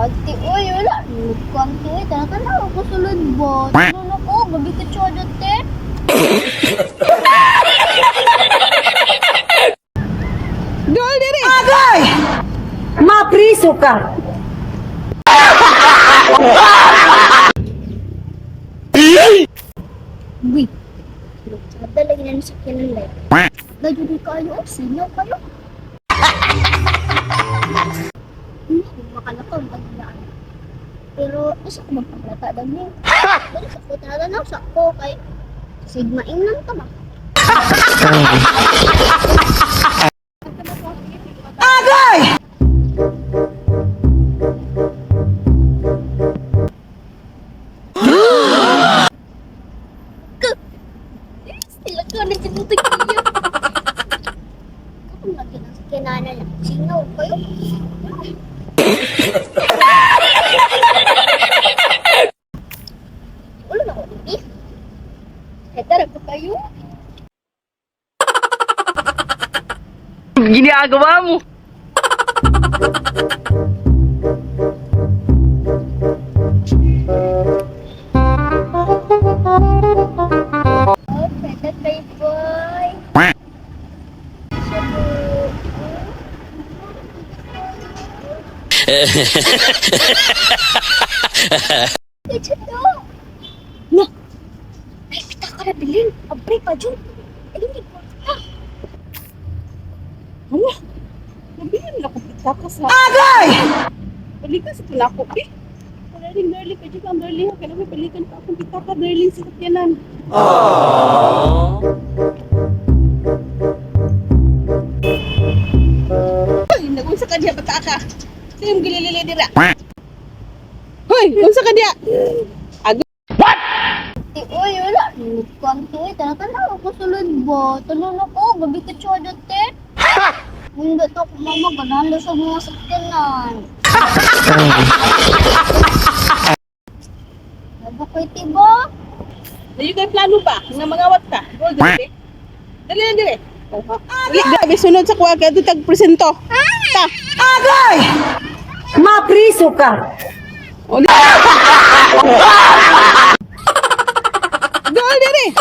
Ate, uy, wala. Nagkuhan to eh. Tara na ako sulod ba? Tulong ako. Gabi ka siya dati. Dool diri. Agay! Mapriso ka! Uy. Sada lagi na sa kinalay. Dahil di kayo, oh, singaw kayo. Makalakaw ang pagdaan. Pero, isa ko magpaglata daw niyo. Dali sa ko talaga na sa ko kay Sigma ingnan ka ba? Agay! Sila ka na dyan ito kayo. Kung lagi na sa kinana lang, singaw kayo. Ulo na ko, hindi. Eh, tara pa kayo. Ginagawa mo. Oh, pwede kay boy. Siya po. Ay, to. Na. Ay, pita ka na bilin. Abray pa, Jun. Ay, hindi ko. Hala. Nabilin na ko pitaka sa. Agay! Balikan sa tunako eh. Darling, darling, kaya ka, darling. Kaya may balikan pa akong pitaka, darling, sa sakyanan. Ay, nagunsa ka diya, bata ka. Sa iyong gililili dira. Hoy, unsa ka diya? Ago. Ti, uy, wala. Nagkuhan to eh. Tara na ako sulod ba? Tulong ako. Gabi ka siya dati. Hindi to ako mama. Ganahan lang sa mga sakyanan. Nabo kay tiba? Dali kay plano ba? Nga mangawat ka. Go dili. Dali na dili. Dali, dali sunod sa kuha kay tag presento. Ta. Agay! Mapriso ka! Uli. Dool diri.